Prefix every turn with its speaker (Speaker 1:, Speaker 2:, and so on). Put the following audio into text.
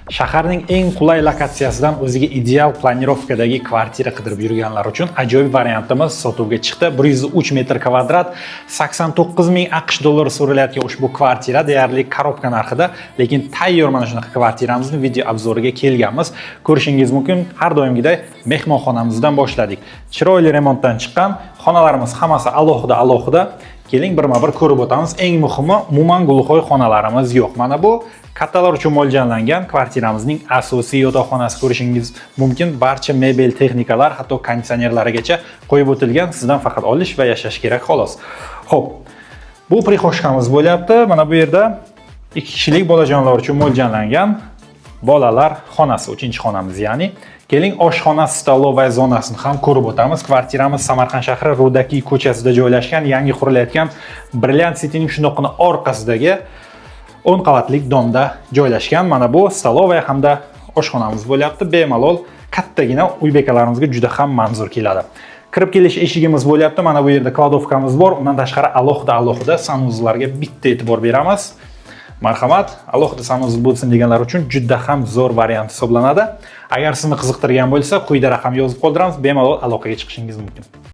Speaker 1: Shaharning eng qulay lokatsiyasidan o'ziga ideal planirovkadagi kvartira qidirib yurganlar uchun ajoyib variantimiz sotuvga chiqdi. 103 metr kvadrat, 89 ming AQSh dollari so'ralayotgan ushbu kvartira deyarli коробка narxida, lekin tayyor mana shunaqa kvartiramizni video обзор iga kelganmiz. Ko'rishingiz mumkin, har doimgiday mehmonxonamizdan boshladik. Chiroyli remontdan chiqqan xonalarimiz hammasi alohida alohida. Keling, birma-bir ko'rib o'tamiz. Eng muhimi, umuman глухой xonalarimiz yo'q. Mana bu kattalar uchun mo'ljallangan kvartiramizning asosiy yotoqxonasi, ko'rishingiz mumkin. Barcha mebel, texnikalar, hatto konditsionerlarigacha qo'yib o'tilgan. Sizdan faqat olish va yashash kerak, xolos. Xo'p, bu прихожка miz bo'lyapti. Mana bu yerda ikki kishilik bolajonlar uchun mo'ljallangan bolalar xonasi, uchinchi xonamiz ya'ni. Keling, oshxona, столовая zonasini ham ko'rib o'tamiz. Kvartiramiz Samarqand shahri, Rudakiy ko'chasida joylashgan, yangi qurilayotgan Brilliant Cityning shundoqqina orqasidagi 10 qavatlik дом da joylashgan. Mana bu столовая hamda oshxonamiz bo'lyapti. Bemalol kattagina uy bekalarimizga juda ham manzur keladi. Kirib kelish eshigimiz bo'lyapti. Mana bu yerda кладовка miz bor. Undan tashqari alohida alohida санузел larga bitta e'tibor beramiz. Marhamat, alohida санузел bo'lsin deganlar uchun juda ham zo'r variant hisoblanadi. Agar sizni qiziqtirgan bo'lsa, quyida raqam yozib qoldiramiz, bemalol aloqaga chiqishingiz mumkin.